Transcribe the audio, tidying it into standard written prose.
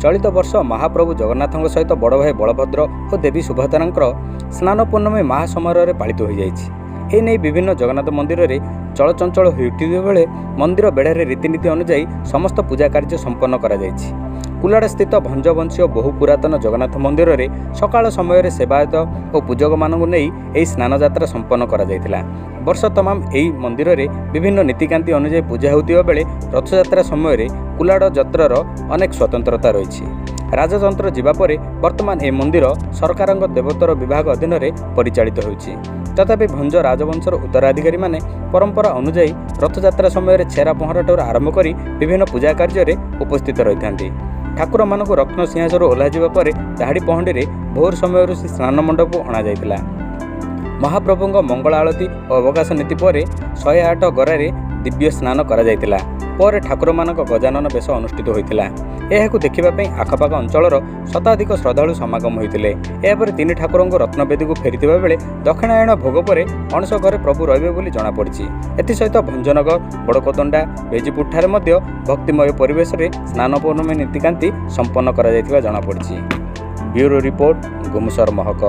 ଚଳିତ ବର୍ଷ ମହାପ୍ରଭୁ ଜଗନ୍ନାଥଙ୍କ ସହିତ ବଡ଼ ଭାଇ ବଳଭଦ୍ର ଓ ଦେବୀ ସୁଭଦ୍ରାଙ୍କର ସ୍ନାନ ପୂର୍ଣ୍ଣମୀ ମହାସମାରୋହରେ ପାଳିତ ହୋଇଯାଇଛି। ଏନେଇ ବିଭିନ୍ନ ଜଗନ୍ନାଥ ମନ୍ଦିରରେ ଚଳଚଞ୍ଚଳ ହୋଇଉଠିଥିବା ବେଳେ ମନ୍ଦିର ବେଢ଼ାରେ ରୀତିନୀତି ଅନୁଯାୟୀ ସମସ୍ତ ପୂଜା କାର୍ଯ୍ୟ ସମ୍ପନ୍ନ କରାଯାଇଛି। କୁଲାଡ଼ସ୍ଥିତ ଭଞ୍ଜବଂଶୀୟ ବହୁ ପୁରାତନ ଜଗନ୍ନାଥ ମନ୍ଦିରରେ ସକାଳ ସମୟରେ ସେବାୟତ ଓ ପୂଜକମାନଙ୍କୁ ନେଇ ଏହି ସ୍ନାନଯାତ୍ରା ସମ୍ପନ୍ନ କରାଯାଇଥିଲା। ବର୍ଷ ତମାମ ଏହି ମନ୍ଦିରରେ ବିଭିନ୍ନ ନୀତିକାନ୍ତି ଅନୁଯାୟୀ ପୂଜା ହେଉଥିବା ବେଳେ ରଥଯାତ୍ରା ସମୟରେ କୁଲାଡ଼ ଯାତ୍ରାର ଅନେକ ସ୍ୱତନ୍ତ୍ରତା ରହିଛି। ରାଜତନ୍ତ୍ର ଯିବା ପରେ ବର୍ତ୍ତମାନ ଏହି ମନ୍ଦିର ସରକାରଙ୍କ ଦେବୋତ୍ତର ବିଭାଗ ଅଧୀନରେ ପରିଚାଳିତ ହେଉଛି। ତଥାପି ଭଞ୍ଜ ରାଜବଂଶର ଉତ୍ତରାଧିକାରୀମାନେ ପରମ୍ପରା ଅନୁଯାୟୀ ରଥଯାତ୍ରା ସମୟରେ ଛେରା ପହଁରାଠାରୁ ଆରମ୍ଭ କରି ବିଭିନ୍ନ ପୂଜା କାର୍ଯ୍ୟରେ ଉପସ୍ଥିତ ରହିଥାନ୍ତି। ଠାକୁରମାନଙ୍କୁ ରତ୍ନ ସିଂହାସନରୁ ଓହ୍ଲାଯିବା ପରେ ଧାଡ଼ି ପହଣ୍ଡିରେ ଭୋର ସମୟରୁ ଶ୍ରୀ ସ୍ନାନ ମଣ୍ଡପକୁ ଅଣାଯାଇଥିଲା। ମହାପ୍ରଭୁଙ୍କ ମଙ୍ଗଳ ଆଳତୀ ଓ ଅବକାଶ ନୀତି ପରେ 108 ଗରାରେ ଦିବ୍ୟ ସ୍ନାନ କରାଯାଇଥିଲା। ପରେ ଠାକୁରମାନଙ୍କ ଗଜାନନ ବେଶ ଅନୁଷ୍ଠିତ ହୋଇଥିଲା। ଏହାକୁ ଦେଖିବା ପାଇଁ ଆଖପାଖ ଅଞ୍ଚଳର ଶତାଧିକ ଶ୍ରଦ୍ଧାଳୁ ସମାଗମ ହୋଇଥିଲେ। ଏହାପରେ ତିନି ଠାକୁରଙ୍କୁ ରତ୍ନବେଦୀକୁ ଫେରିଥିବା ବେଳେ ଦକ୍ଷିଣାୟଣ ଭୋଗ ପରେ ଅଣସ ଘରେ ପ୍ରଭୁ ରହିବେ ବୋଲି ଜଣାପଡ଼ିଛି। ଏଥିସହିତ ଭଞ୍ଜନଗର, ବଡ଼କୋଦଣ୍ଡା, ବେଜିପୁରଠାରେ ମଧ୍ୟ ଭକ୍ତିମୟ ପରିବେଶରେ ସ୍ନାନ ପୂର୍ଣ୍ଣମୀ ନୀତିକାନ୍ତି ସମ୍ପନ୍ନ କରାଯାଇଥିବା ଜଣାପଡ଼ିଛି। ବ୍ୟୁରୋ ରିପୋର୍ଟ, ଗୁମସର ମହକ।